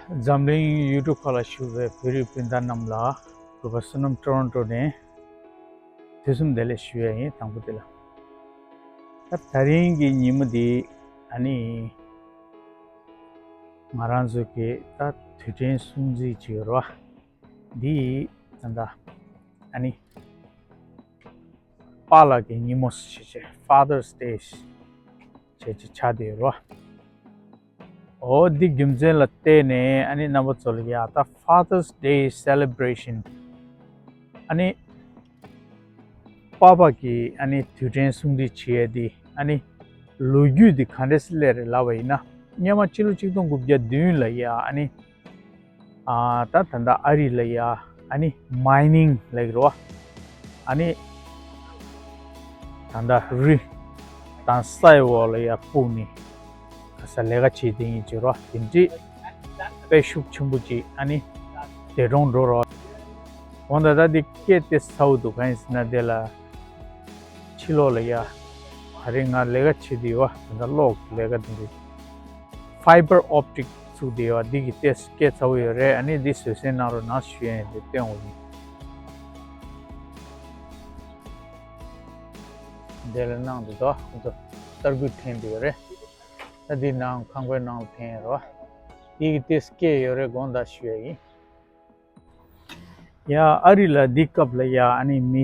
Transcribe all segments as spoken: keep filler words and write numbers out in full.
འཛམ་གླིང་ཡུལ་གྲུ་ཁག་ལ་བཞུགས་པའི་བོད་རིགས་སྤུན་ཟླ་རྣམས་ལ། གུས་པ་བསོད་ནམས་ཊོ་རོན་ཊོ་ནས་དུས་གསུམ་བདེ་ལེགས་ཞུ་ཡ་ཡིན། དང་པོ་དེ་ལ། ད་དེ་རིང་གི་ཉིན་མོ་འདི་ཨ་ནི་ང་རང་ཚོ་གི་ད་དུས་དྲན་སྲུང་བརྩི་བྱེད་ཡོད་རེད་བ། འདི་ད་ལྟ་ཨ་ནི་པཱ་ལགས་ཀྱི་ཉིན་མོ་ཞེས་བྱས། Father's Day ཞེས་བྱས་ཆགས་བསྡད་ཡོད་རེད་བ། འོ་འདི་རྒྱུ་མཚན་ལ་བརྟེན་ནས་ཨ་ནི་རྣམ་པ་ཚོ་ལ་ཡ་ད་Father's Day celebration ཨ་ནི་པཱ་པ་གི་ཨ་ནི་དུས་དྲན་སྲུང་བརྩི་བྱེད་ཡས་འདི་ཨ་ནི་ལོ་རྒྱུས་འདི་ག་འདྲས་སླེབས་རེད་ལབ་པ་ཡིན་ན། སྔོན་མ་ཕྱི་ལོ་ཆིག་སྟོང་དགུ་བརྒྱ་བདུན་ལ་ཡ་ཨ་ནི་ཨ་ད་ད་ལྟ་ཨ་རི་ལ་ཡ་ཨ་ནི་མའི་ནིང་ལབ་ཀྱི་རེད་བ། ཨ་ནི་ད་ལྟ་རི་དང་ས་ཡི་འོག་ལ་ཡ་སྤུངས་ནས་ག་ས་ལས་ཀ་བྱེད་དེ་ཡིན་ཅེས་རོ། དེ་འདྲའི་དཔེ་ཤུགས་ཆེན་པོ་ཅིག་ཨ་ནི་འདས་གྲོངས་འགྲོ་རོ། འོ་ད་ད་འདི་སྐད་དེ་ཚ་བོ་འདུག་གང་ཡིན་ཟེར་ན། དེ་ལ་ཕྱི་ལོགས་ལ་ཡ་ད་རེས་ང་ལས་ཀ་བྱེད་དེ་ཡོད་བ། ད་ལྟ་གློག་གི་ལས་ཀ་དེ་འདྲའི་Fiber optic ཚུགས་བསྡད་ཡོད། འདི་གི་ཏོག་ཙམ་སྐད་ཚ་བོ་ཡོད་རེད། ཨ་ནི་འདི་བཟོད་བསྲན་གནང་རོགས་གནང་ཞུ་ཡ་ཡིན། འདི་སྟོན་འོང་ནི། འདི་ལ་གནང་འདུག་དོ། ཁོང་ཚོ་གསར་འགྱུར་འཐེན་འདུག་རེད། ད་འདི་ནང་ཁང་པའི་ནང་ལ་འཐེན་ཡོད་རེད་བ། འདི་གི་ཏོག་ཙམ་སྐད་ཡོད་རེད། དགོངས་དག་ཞུ་ཡ་ཡིན། ཡ་ཨ་རི་ལ་འདི་སྐབས་ལ་ཡ་ཨ་ནི་མི་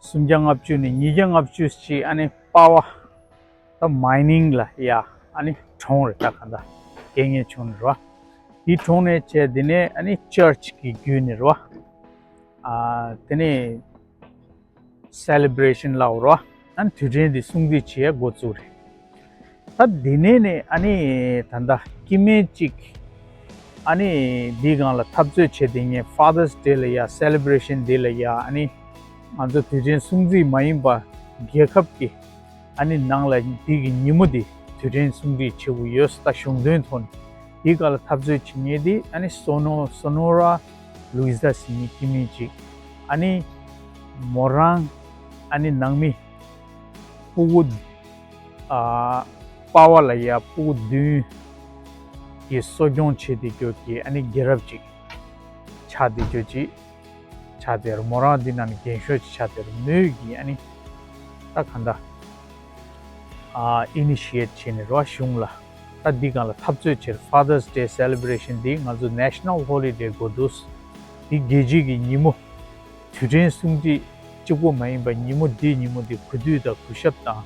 སུམ་བརྒྱ་ལྔ་བཅུ་ནས་ཉིས་བརྒྱ་ལྔ་བཅུ་ཞིག་ཨ་ནི་པ་ཝར་ད་མའི་ནིང་ལ་ཡ་ཨ་ནི་གྲོངས་རེད། ད་ག་འདྲ་རྐྱེན་ངན་བྱུང་ནས་རེད་བ། འདི་གྲོངས་ནས་བྱས་དེ་ནས་ཨ་ནི་ཅར་ཆི་གི་བརྒྱུད་ནས་རེད་བ། ཨ་དེ་ནས་སེ་ལེ་བྷི་རེ་ཤན་ལབ་རོ། ཨ་ནི་དུས་དྲན་འདི་སྲུང་བརྩི་བྱེད་འགོ་བཙུགས་རེད། ད་དེ་ནས་ནས་ཨ་ནི་ད་ལྟ་སྐྱེ་དམན་གཅིག་ཨ་ནི་འདིའི་སྒང་ལ་འཐབ་རྩོད་བྱེད་དེ་ངས་Father's Day ལ་ཡ་སེ་ལེ་བྷི་རེ་ཤན་འདི་ལ་ཡ་ཨ་ནི་ང་ཚོ་དུས་དྲན་སྲུང་བརྩི་མ་ཡིན་པ་རྒྱལ་ཁབ་ཀྱི་ཨ་ནི་ནང་ལ་འདི་གི་ཉིན་མོ་འདི་དུས་དྲན་སྲུང་བརྩི་བྱེད་དགོས་ཡོད་ད་གཞུང་དོན་ཐོག་ནས། དེའི་སྒང་ལ་འཐབ་རྩོད་བྱེད་མཁན་དེ་ཨ་ནི་སོ་ནོ་སོ་ནོ་ར་ལུའི་ཟ་ཟེར་མཁན་སྐྱེ་དམན་ཅིག་ཨ་ནི་མོ་རང་ཨ་ནི་ནང་མི་སྤུ་གུ་ཨ་པ་ཝར་ལ་ཡ་སྤུ་གུ་བདུན་གྱི་གསོ་སྐྱོང་བྱེད་དེ་རྒྱུ་གི་ཨ་ནི་རྒྱལ་རབས་ཅིག་ཆགས་བསྡད་རྒྱུ་ཅིག་ཆགས་བསྡད་རེད། མོ་རང་འདི་ནང་ནས་རྒན་ཤོས་ཅིག་ཆགས་བསྡད་རེད། མོས་ཀྱིས་ཨ་ནི་ད་ག་འདྲ་ཨ་ཨི་ནི་ཤི་ཨེ་ཊི་བྱས་ནས་རེད་བ། གཞུང་ལ་ད་འདི་སྒང་ལ་འཐབ་རྩོད་བྱས། Father's Day celebration འདི་ང་ཚོ་National Holiday འགོ་འདུག་འདི་རྒྱལ་སྤྱི་གི་ཉིན་མོ་དུས་དྲན་སྲུང་བརྩི་གཅིག་པོ་མ་ཡིན་པ་ཉིན་མོ་འདི་ཉིན་མོ་འདི་གུས་འདུད་དང་གུས་ཞབས་དང་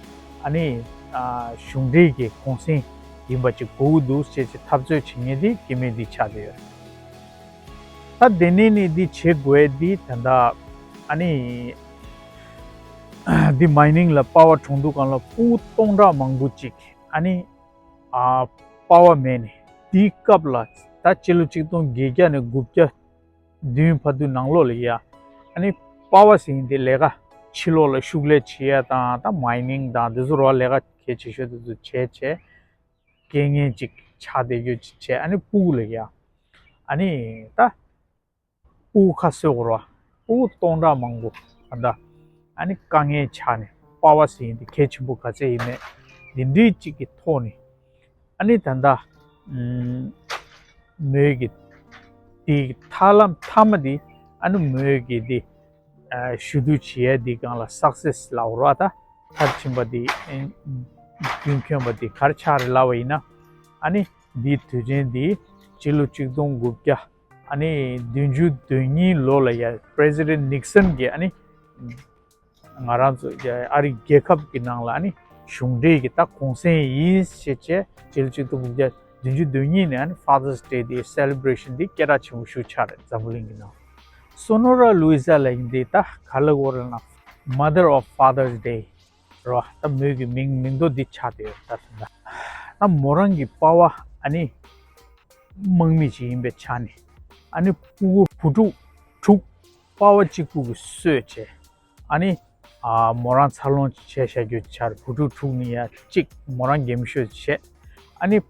ཨ་ནི་ཨ་གཞུང་འབྲེལ་གྱི་གུང་སེང་ཡིན་པ་ཅིག་དགོས་ཀྱི་འདུག་ཅེས་ཅིག་འཐབ་རྩོད་བྱེད་མཁན་འདི་སྐྱེ་དམན་འདི་ཆགས་བསྡད་ཡོད་རེད། ད་དེ་ནས་ནི་འདི་བྱེད་དགོས་འདི་ད་ལྟ་ཨ་ནི་འདི་མའི་ནིང་ལ་པ་ཝར་གྲོངས་དུས་སྒང་ལ་སྤུ་གུ་སྟོང་ཕྲག་མང་པོ་ཅིག་ཨ་ནི་ཨ་པ་ཝར་མེད་ནས། འདིའི་སྐབས་ལ་ད་སྤྱི་ལོ་ཆིག་སྟོང་བརྒྱད་བརྒྱ་ནས་དགུ་བརྒྱ་བདུན་བར་དུ་ནང་ལོགས་ལ་ཡ་ཨ་ནི་པ་ཝར་ཟེར་མཁན་འདི་ལས་ཀ་ཕྱི་ལོགས་ལ་ཤུགས་ལས་བྱེད་ཡ་དང་ད་མའི་ནིང་དང་འདི་ཚོ་རོ་ལས་ཀ་གལ་ཆེ་ཤོས་དེ་ཚོ་བྱས་བྱས། རྐྱེན་ངན་ཅིག་ཆགས་བསྡད་རྒྱུ་ཅིག་བྱས། ཨ་ནི་སྤུ་གུ་ལ་ཡ་ཨ་ནི་ད་སྤུ་གུ་ཁ་གསོས་དགོས་རེད་བ། སྤུ་གུ་སྟོང་ཕྲག་མང་པོ་ད་ལྟ་ཨ་ནི་དཀའ་ངལ་ཆགས་ནས་པ་ཝར་ཟེར་མཁན་དེ་གལ་ཆེན་པོ་ག་ཚད་ཡིན་མེད་འདི་འདྲའི་ཅིག་གི་ཐོག་ནས་ཨ་ནི་ད་ལྟ་ཨམ་མོས་ཀྱི་དེ་ཐབས་ལམ་མཐའ་མ་དེ་ཨ་ནི་མོས་ཀྱི་དེ་ཨ་ཞུ་གཏུག་བྱེད་ཡས་འདི་སྒང་ལ་སག་སེ་སི་ལབ་རོགས་ད། མཐར་ཕྱིན་པ་འདི་ཨེ་རྒྱུན་འཁྱོངས་པ་འདི་ག་རེ་ཆགས་རེད་ལབ་པ་ཡིན་ན། ཨ་ནི་འདིའི་དུས་དྲན་འདི་སྤྱི་ལོ་ཆིག་སྟོང་དགུ་བརྒྱ་ཨ་ནི་བདུན་ཅུ་དོན་གཉིས་ལོ་ལ་ཡ་President Nixon གྱིས་ཨ་ནི་ང་རང་ཚོ་ཨ་རི་རྒྱལ་ཁབ་ཀྱི་ནང་ལ་ཨ་ནི་གཞུང་འབྲེལ་གྱི་ད་གུང་སེང་ཡིན་ཞེས་བྱས། སྤྱི་ལོ་ཆིག་སྟོང་དགུ་བརྒྱ་བདུན་ཅུ་དོན་གཉིས་ནས་ཨ་ནི་Father's Day འདི་སེ་ལེ་བྷི་རེ་ཤན་འདི་སྐད་གྲགས་ཆེན་པོ་ཞིག་ཆགས་རེད་འཛམ་བུ་གླིང་གི་ནང་། སོ་ནོ་ར་ལུའི་ཟ་ལབ་མཁན་འདི་ད་ག་ལབ་དགོས་རེད་ན། Mother of Father's Day རོ། ད་མོས་ཀྱི་མིང་མིང་ཐོ་འདི་ཆགས་བསྡད་ཡོད་ད། ད་མོ་རང་གི་པ་ཕ་ཨ་ནི་དམག་མི་ཞིག་ཡིན་པའི་ཆ་ནས་ཨ་ནི་སྤུ་གུ་བུ་ཕྲུག་དྲུག་པ་ཕ་གཅིག་པུ་གིས་གསོས་བྱས། ཨ་ནི་ཨ་མོ་རང་འཚར་ལོངས་བྱས་བཞག་རྒྱུ་ཆགས་རེད། བུ་ཕྲུག་དྲུག་ནི་ཡ་གཅིག་མོ་རང་རྒན་ཤོས་བྱས། ཨ་ནི་པ་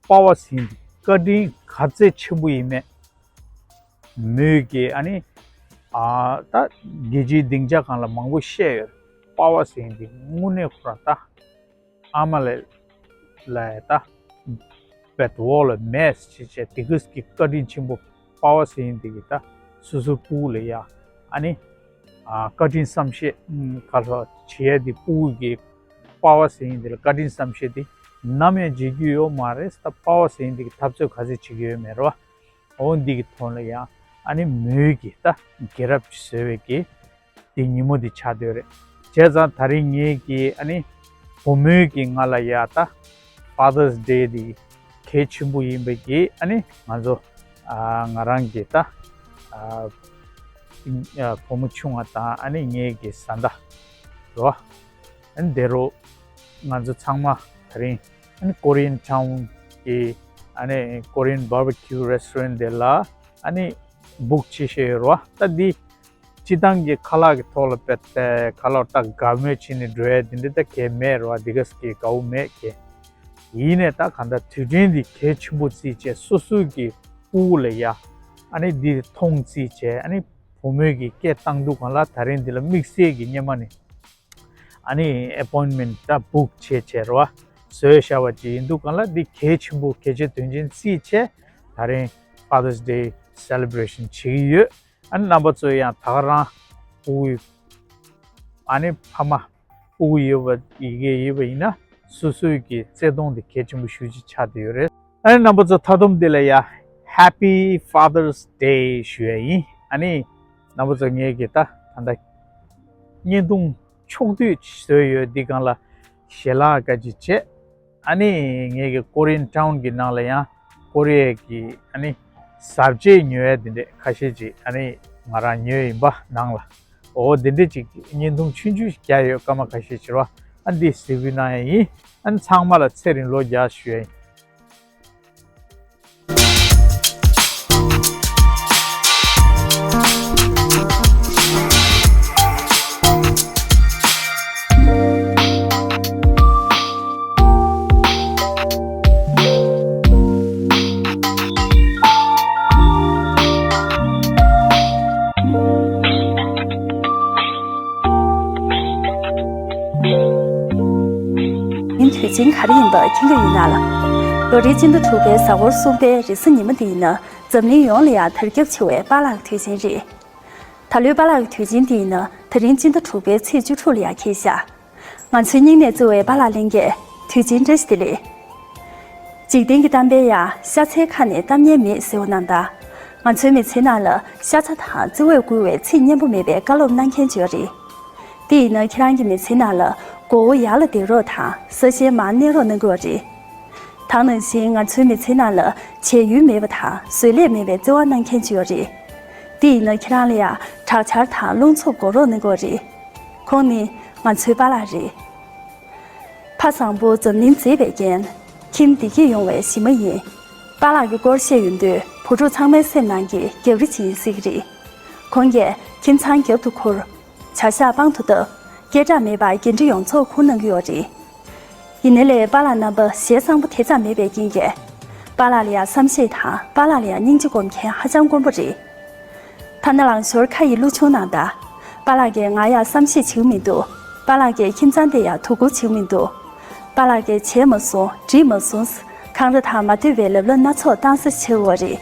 ཕ་ཟེར་མཁན་འདི་བཀའ་དྲིན་ག་ཚད་ཆེན་པོ་ཡིན་མེད། མོས་ཀྱིས་ཨ་ནི་ཨ་ད་རྒྱལ་སྤྱིའི་སྡིངས་ཆ་སྒང་ལ་མང་པོ་བཤད་ཡོད། པ་ཕ་ཟེར་མཁན་འདི་དངོས་གནས་ཁོ་རང་ད་ཨ་མ་ལས་ལས་ད་ པའི་འོག་ལ་མེད་ཅེས་བྱས་དེ་གས་ཀྱི་བཀའ་དྲིན་ཆེན་པོ་པ་ཝ་ཟེར་ཡིན་དེ་གི་ད་སོ་སོའི་སྤུ་གུ་ལ་ཡ་ཨ་ནི་ཨ་བཀའ་དྲིན་བསམ་ཤེས་ཨུམ་ག་ལ་བྱེད་ཡ་དེ་སྤུ་གུ་གི་པ་ཝ་ཟེར་ཡིན་དེ་ལ་བཀའ་དྲིན་བསམ་ཤེས་དེ་ནམ་ཡང་བརྗེད་རྒྱུ་ཡོད་མ་རེད། ད་པ་ཝ་ཟེར་ཡིན་དེ་གི་འཐབ་རྩོད་ག་ཚད་བྱེད་ཀྱི་ཡོད་མེད་རེད་བ། འོ་འདི་གི་ཐོག་ལ་ཡང་ཨ་ནི་མོས་ཀྱི་ད་དགེ་རབ་ཅིག་བཟོས་པའི་གི་དེ་ཉིན་མོ་དེ་ཆགས་བསྡད་རེད། བྱས་ཙང་ད་རིང་ངེད་ཀྱི་ཨ་ནི་བུ་མོས་ཀྱི་ང་ལ་ཡ་ད་Father's Day་དེ་གལ་ཆེན་པོ་ཡིན་པའི་གི་ཨ་ནི་ང་ཚོ་ཨ་ང་རང་གི་ད་ཨ་བུ་མོ་ཆུང་བ་དང་ཨ་ནི་ངེད་ཀྱི་བཟའ་ཟླ་རོ། ཨ་ནི་དེ་རུ་ང་ཚོ་ཚང་མ་ད་རིང་ཨ་ནི་Korean Town་གི་ཨ་ནི་Korean Barbecue Restaurant་དེ་ལ་ཨ་ནི་book་བྱེད་བཞིན་ཡོད་རེད་བ། ད་འདི་སྤྱི་བཏང་གི་ཁ་ལག་གི་ཐོག་ལ་བལྟས་ཏེ་ཁ་ལག་ད་དགའ་མོས་བྱས་ནས་འགྲོ་ཡ་དེ་འདྲ་ད་གས་མེད་རེད་བ། འདི་གས་ཀྱི་དགའ་བོ་མེད་གས། ཡིན་ནས་ད་གང་ལྟར་དུས་དྲན་འདི་གལ་ཆེན་པོ་བརྩིས་བྱས་སོ་སོའི་གི་སྤུ་གུ་ལ་ཡ་ཨ་ནི་འདི་མཐོང་བརྩིས་བྱས་ཨ་ནི་བུ་མོས་གི་སྐད་བཏང་དུས་གང་ལ་ད་རིང་འདི་ལ་དམིགས་བསལ་གི་སྔོན་མ་ནས་ཨ་ནི་appointment་ད་book་བྱས་བྱས་རེད་བ། བཟོས་བཞག་པ་ཅིག་ཡིན་དུས་གང་ལ་འདི་གལ་ཆེན་པོ་གལ་ཆེ་དོན་ཆེན་བརྩིས་བྱས་ད་རིང་Father's Day celebration་བྱེད་ཀྱི་ཡོད། ཨ་ནི་རྣམ་པ་ཚོས་ཡང་ད་ག་རང་སྤུ་གུའི་ཨ་ནི་ཕ་མ་སྤུ་གུ་ཡོད་པ་ཡི་གེ་ཡོད་པ་ཡིན་ན་སོ་སོའི་གི་བརྩེ་དུང་དེ་གལ་ཆེན་པོ་ཞེ་ཅིག་ཆགས་བསྡད་ཡོད་རེད། ཨ་ནི་རྣམ་པ་ཚོ་མཐའ་སྡོམ་དེ་ལ་ཡ་Happy Father's Day་ཞུ་ཡ་ཡིན། ཨ་ནི་རྣམ་པ་ཚོ་ངེད་ཀྱི་ད་ད་ལྟ་བརྙན་ཐུང་ཕྱོགས་བསྡུས་བཟོས་ཡོད། འདི་སྒང་ལ་ཞལ་ལག་ག་ཅིག་བྱས། ཨ་ནི་ངེད་ཀྱི་Korean Town་གི་ནང་ལ་ཡང་ཀོ་རི་ཡ་གི་ཨ་ནི་ཟ་བཅས་ཉོ་ཡ་དེ་འདྲས་ཁ་ཤས་ཅིག་ཨ་ནི་ང་རང་ཉོས་ཡིན་པ་ནང་ལ། འོ་དེ་འདྲས་ཅིག་བརྙན་ཐུང་ཆུང་ཆུང་ཞིག་རྒྱག་ཡོད། སྐར་མ་ཁ་ཤས་ཕྱིར་བ་ཨ་འདི་གཟིགས་འབུལ་གནང་ཡ་ཡིན། ཨ་ནི་ཚང་མ་ལ་ཚེ་རིང་ལོ་བརྒྱ་ཞུ་ཡ་ཡིན། ཉིན་དུས་ཆེན་ག་རེ་ཡིན་པ་མཁྱེན་གྱི་ཡོད་ན་ལ། ལོ་རེའི་སྤྱི་ཟླ་དྲུག་པའི་གཟའ་འཁོར་གསུམ་པའི་རེས་གཟའ་ཉི་མ་འདི་ཡིན་ན་འཛམ་གླིང་ཡོངས་ལ་ཡང་དར་ཁྱབ་ཆེ་བའི་པཱ་ལགས་དུས་ཆེན་རེད། ད་ལོའི་པཱ་ལགས་དུས་ཆེན་འདི་ཡིན་ན་ད་རིང་སྤྱི་ཟླ་དྲུག་པའི་ཚེས་བཅུ་དྲུག་ལ་ཡང་འཁེལ་ཤག་ང་ཚོའི་སྙིང་ནས་བརྩེ་བའི་པཱ་ལགས་ལྷན་རྒྱས་དུས་ཆེན་བཀྲ་ཤིས་བདེ་ལེགས། འཇིག་རྟེན་གྱི་གཏམ་དཔེ་ཡང་ཤ་ཚའི་ཁ་ནས་གཏམ་ངན་མེད་ཟེར་བ་ནང་ལྟར། ང་ཚོའི་མི་ཚེའི་ནང་ལ་ཤ་ཚ་དང་བརྩེ་བས་བསྐུལ་བའི་ཚིག་སྙན་པོ་མེད་པའི་བཀའ་སློབ་གནང་མཁན་ཅིག་ཡོད་རེད། དེ་ཡིན་ན་ཁྱེད་རང་གི་མི་ཚེའི་ནང་ལ་མགོ་བོ་ཡར་ལ་འདེགས་རོགས་དང་ས་གཞན་མར་མནན་རོགས་གནང་གི་ཡོད་རེད། ད་ནང་བཞིན་ང་ཚོའི་མི་ཚེའི་ནང་ལ་བྱས་ཡུལ་མེད་པ་དང་བཟོད་ལས་མེད་པའི་བརྩེ་བ་གནང་མཁན་ཅིག་ཡོད་རེད། དེ་ཡིན་ན་ཁྱེད་རང་ལ་ཡང་དྲག་ཆར་དང་རླུང་འཚུབ་འགོག་རོགས་གནང་གི་ཡོད་རེད། ཁོང་ནི་ང་ཚོའི་པཱ་ལགས་རེད། ཕ་བཟང་པོ་འཛམ་གླིང་མཛེས་པའི་རྒྱན། ཁྱིམ་བདེ་སྐྱིད་ཡོང་བའི་གཞི་མ་ཡིན། པཱ་ལགས་ཀྱི་སྐོར་བཤད་ཡོང་དུས་བུ་ཕྲུག་ཚང་མའི་སེམས་ནང་གི་རྒྱབ་རི་ཅིག་ཡིན་སྲིད་ཀྱི་རེད། ཁོང་གིས་ཁྱིམ་ཚང་རྒྱབ་ཏུ་འཁུར། བྱ་གཞག་དཔང་དུ་བཏབ། སྐད་གྲགས་མེད་པར་འགན་འཁྲི་ཡོངས་རྫོགས་འཁུར་གནང་གི་ཡོད་རེད། ཡིན་ནའི་ལས་པཱ་ལགས་རྣམ་པ་ཞལ་བཟང་པོ་དེ་ཙམ་མེད་པའི་རྐྱེན་གྱིས། པཱ་ལགས་ལ་ཡང་བསམ་ཤེས་དང་པཱ་ལགས་ལ་ཡང་སྙིང་རྗེ་སྒོམ་མཁན་ཧ་ཅང་དཀོན་པོ་རེད། ཐ་ན་ལང་ཤོར་ཁ་ཡི་གླུ་ཆུང་ནང་ལྟར། པཱ་ལགས་ཀྱིས་ང་ཡར་བསམ་ཤེས་བྱེད་ཀྱི་མི་འདུག་པཱ་ལགས་ཀྱིས་ཁྱིམ་ཚང་དེ་ཡར་དོ་ཁུར་བྱེད་ཀྱི་མི་འདུག་པཱ་ལགས་ཀྱིས་བྱས་མ་སོང་འགྲིག་མ་སོང་། འཁང་ར་དང་མ་འདོད་པའི་ལབ་གླ་སྣ་ཚོགས་བཏང་ས་ཆེ་བ་རེད།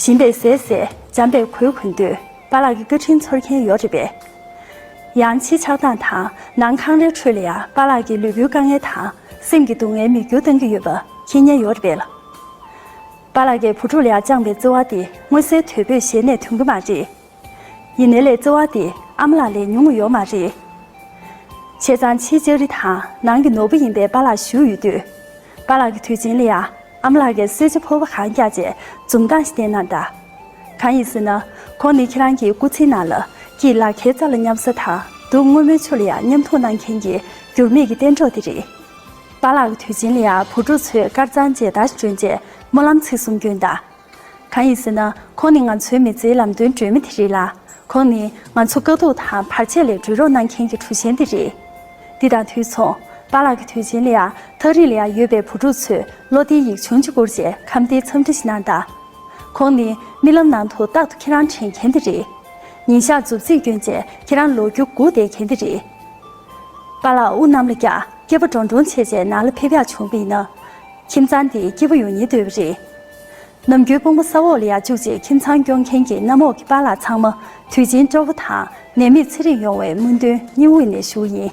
ཞིམ་པས་བཟས་བཟས། འཇམ་པས་གོས་གོན་དུས་པཱ་ལགས་ཀྱི་བཀའ་དྲིན་ཚོར་མཁན་ཡོད་རེད་པས། ཡང་ཕྱི་ཆགས་སྡང་དང་ནང་འཁང་རའི་ཁྲོད་ལ་ཡང་པཱ་ལགས་ཀྱི་ལུས་པོའི་དཀའ་ངལ་དང་སེམས་ཀྱི་སྡུག་བསྔལ་མིག་རྒྱུར་བཏང་གི་ཡོད་པ་མཁྱེན་མཁན་ཡོད་རེད་པས་ལ། པཱ་ལགས་ཀྱིས་བུ་ཕྲུག་ལ་ཡང་བཅངས་པའི་བརྩེ་བ་དེ་མངོན་གསལ་དོད་པོས་གཞན་ནས་ཐོན་གྱི་མ་རེད། ཡིན་ནའི་ལས་བརྩེ་བ་དེ་ཨ་མ་ལགས་ལས་ཉུང་ངུ་ཡོད་མ་རེད། བྱས་ཙང་ཕྱིའི་ལྕགས་རི་དང་ནང་གི་ནོར་བུ་ཡིན་པའི་པཱ་ལགས་བཞུགས་ཡོད་དུས། པཱ་ལགས་ཀྱི་དུས་ཆེན་ལ་ཡང་ཨ་མ་ལགས་ཀྱིས་གསོལ་ཇ་ཕོར་པ་གང་བཀྱགས་རྗེས་འཛུམ་མདངས་ཤིག་བསྟན་གནང་གདའ། གང་ཡིན་ཟེར་ན། ཁོང་ནི་ཁྱེད་རང་གི་སྐུ་ཚེའི་ནང་ལ་སྐྱིད་ལ་ཁའི་རྩ་ལ་མཉམ་ཟ་དང་སྡུག་སྔོན་མོའི་ཆུ་ལ་ཡང་མཉམ་འཐུང་གནང་མཁན་གྱི་འགྱུར་མེད་ཀྱི་གཏན་གྲོགས་དེ་རེད། པཱ་ལགས་ཀྱི་དུས་ཆེན་ལ་ཡང་བུ་ཕྲུག་ཚོས་དཀར་གཙང་མཇལ་དར་ཞིག་སྒྲོན་རྗེས་སྨོན་ལམ་ཚིག་གསུམ་བསྐྱོན་གདའ། གང་ཡིན་ཟེར་ན། ཁོང་ནི་ང་ཚོའི་མི་ཚེའི་ལམ་སྟོན་སྒྲོན་མེ་དེ་རེད་ལ། ཁོང་ནི་ང་ཚོ་དཀའ་སྡུག་དང་བར་ཆད་ལས་སྒྲོལ་རོགས་གནང་མཁན་གྱི་གྲུ་ཆེན་དེ་རེད། འདི་དང་དུས་མཚུངས། པཱ་ལགས་ཀྱི་དུས་ཆེན་ལ་ཡང་ཐག་རིང་ལ་ཡང་ཡོད་པའི་བུ་ཕྲུག་ཚོས་བློ་བདེའི་ཡིག་ཆུང་ཅིག་བསྐུར་རྗེས་ཁམས་བདེའི་འཚམས་འདྲི་ཞིག་གནང་གདའ། ཁོང་ནི་རྨི་ལམ་ནང་དུ་རྟག་ཏུ་ཁྱེད་རང་དྲན་མཁན་དེ་རེད། ཉིན་ཞག་མཛུབ་རྩེས་བསྐྱོན་རྗེས་ཁྱེད་རང་ལོ་རྒྱུས་སྒུག་བསྡད་མཁན་དེ་རེད། པཱ་ལགས་དབུགས་གནམ་ལ་བཀྱག་སྐེད་པ་འགྲོ་འགྲོ་བྱས་རྗེས་ནང་ལ་ཕེབས་ཡག་བྱུང་བ་ཡིན་ན། ཁྱིམ་ཚང་དེ་སྐྱིད་པོ་ཡོང་སྙིང་འདོད་པ་རེད། ནམ་རྒྱུན་དཔུང་པ་ས་འོག་ལ་ཡར་བཅུག་རྗེས་ཁྱིམ་ཚང་སྐྱོང་མཁན་གྱི་གནམ་འོག་གི་པཱ་ལགས་ཚང་མ་དུས་ཆེན་སྤྲོ་པོ་དང་ནད་མེད་ཚེ་རིང་ཡོང་བའི་སྨོན་འདུན་སྙིང་དབུས་ནས་ཞུ་ཡིན།